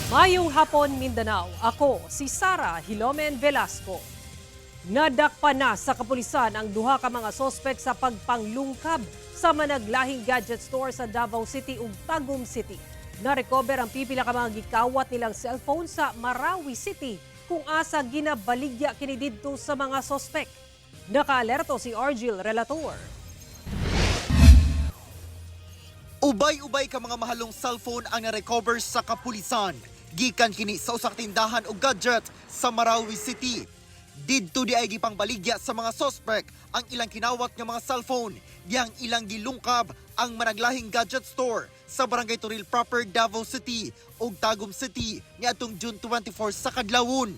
Mayong hapon, Mindanao. Ako si Sara Hilomen Velasco. Nadakpan na sa kapulisan ang duha ka mga sospek sa pagpanglungkab sa managlahing gadget store sa Davao City ug Tagum City. Na-recover ang pipila ka mga gikawat nilang cellphone sa Marawi City kung asa ginabaligya kini didto sa mga sospek. Nakaalerto si Argil Relator. Ubay-ubay ka mga mahalong cellphone ang na-recover sa kapulisan. Gikan kini sa usa ka tindahan og gadget sa Marawi City. Didto di ay gipangbaligya sa mga suspect ang ilang kinawat nga mga cellphone, diyang ilang gilungkab ang managlahing gadget store sa Barangay Toril Proper, Davao City ug Tagum City niadtong June 24 sa kadlawon.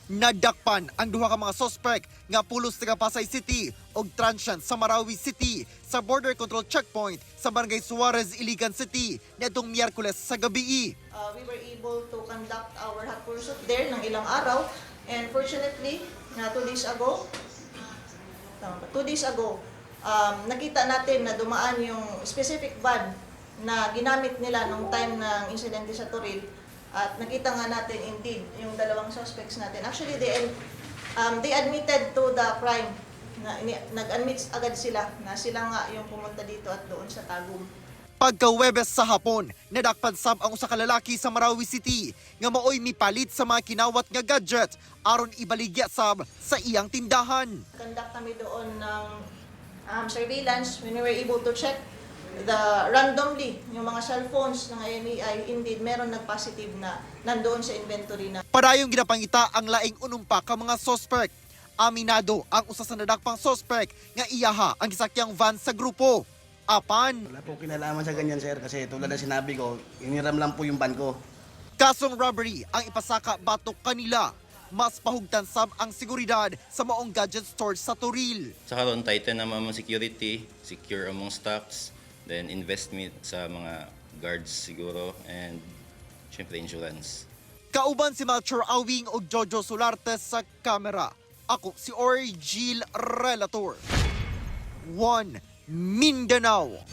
Nadakpan ang duha ka mga suspect nga pulos taga Pasay City ug transient sa Marawi City sa border control checkpoint sa Barangay Suarez, Iligan City niadtong Miyerkules sa gabii. We were able to conduct our hot pursuit there ng ilang araw. And fortunately, na 2 days ago, tama ba? 2 days ago, nakita natin na dumaan yung specific van na ginamit nila nung time ng insidente sa Toril. At nakita nga natin indeed yung dalawang suspects natin. Actually, they admitted to the crime. Na, nag-admit agad sila na sila nga yung pumunta dito at doon sa Tagum. Pagka Webes sa hapon, nadakpan sab ang usa ka lalaki sa Marawi City nga maoy mipalit sa mga kinawat nga gadget aron ibaligya sab sa iyang tindahan. Conduct kami doon ng surveillance when we were able to check the randomly yung mga cellphones ng IMEI, indeed meron nag-positive na nandoon sa inventory na. Padayong ginapangita ang laing unumpa ka mga suspect. Aminado ang usa sa nadakpang suspect nga iyaha ang gisakyang van sa grupo. Apan, Wala pong kinalaman sa ganyan, sir, kasi tulad ng sinabi ko, iniram lang po yung van ko. Kasong robbery ang ipasaka batok kanila. Mas pahugtan sab ang seguridad sa maong gadget store sa Toril. Sa karon, tighten naman among security, secure among stocks, then investment sa mga guards siguro and syempre insurance. Kauban si Melchor Awing o Jojo Solarte sa kamera. Ako si Orgil Relator. 1 Mindanao.